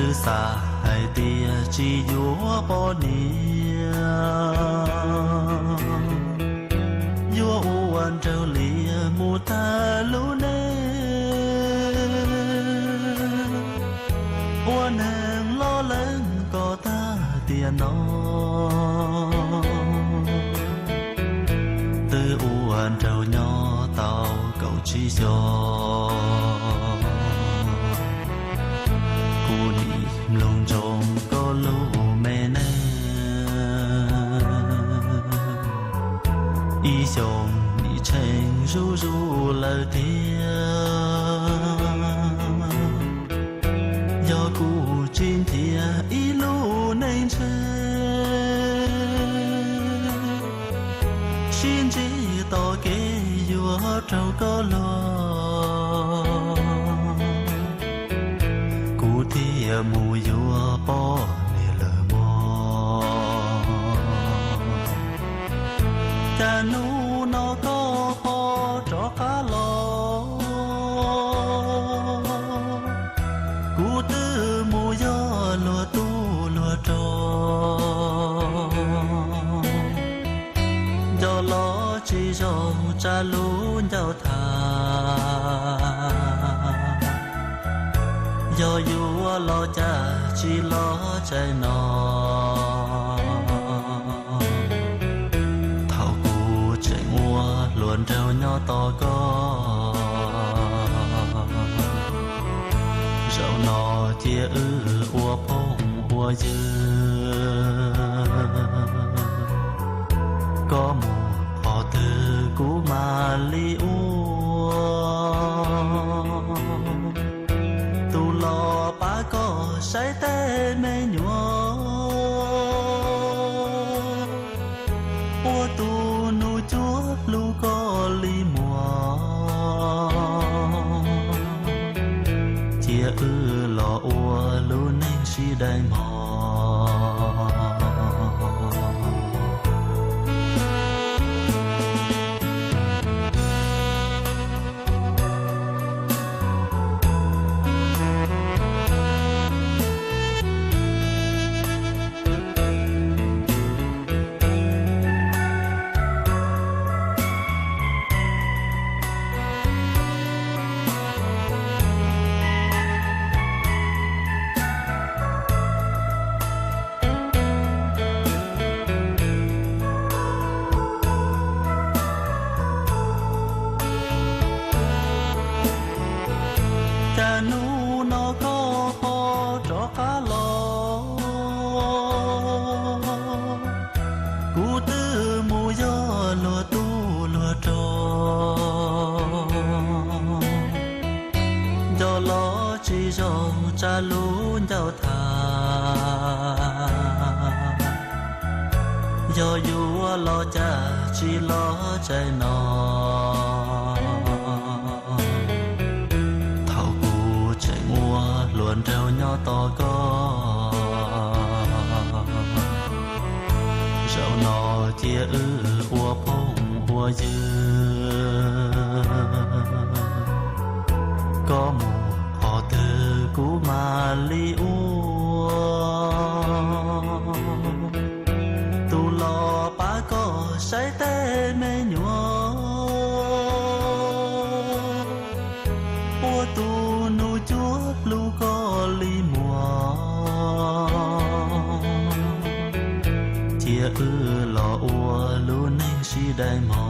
Twb xav hais tias tsis yuav poj niam, yuav ua nraug liam mus tag lub neej. Ua neeg loj leej ko tag tiam no, twb ua nraug nyob tau kaum tsib xyoos. Kuv nim mloog ntsoov koj lub me neej, ib xyoos nim tsheej zuj zus lawm thiab. Yog kuv tsis nrhiav ib lub neej ntshe, sib ntsib tom kev yuav raug koj luag, kuv thiaj mus yuav poj niam lawm mog. Cas hnub no koj ho rov qab los, kuv twb mus yog luag tub luag rog. Nco los tsis zoo tsa lub ncauj tham, yog yuav los cas tsis los tsaim no. Thaum kuv tseem ua hluas nraug nyob tos koj, zaum no cia wb ua phooj ua ywg. Koj mus qhov twg kuv mam li ua, tus los pab koj saib tej me nyuam, ua tus nus cuab hlub koj li muag. Cia wb los ua lub neej sib dai mog. Cas hnub no koj ho rov qab los, kuv twb mus yog luag tub luag rog. Nco los tsis zoo tsa lub ncauj tham, yog yuav los cas tsis los tsaim no. Thaum kuv tseem ua hluas nraug nyob tos koj, zaum no cia wb ua phooj ua ywg. Koj mus qhov twg kuv mam li ua, tus los pab koj saib tej me nyuam, ua tus nus cuab hlub koj li muag. Cia wb los ua lub neej sib dai mog.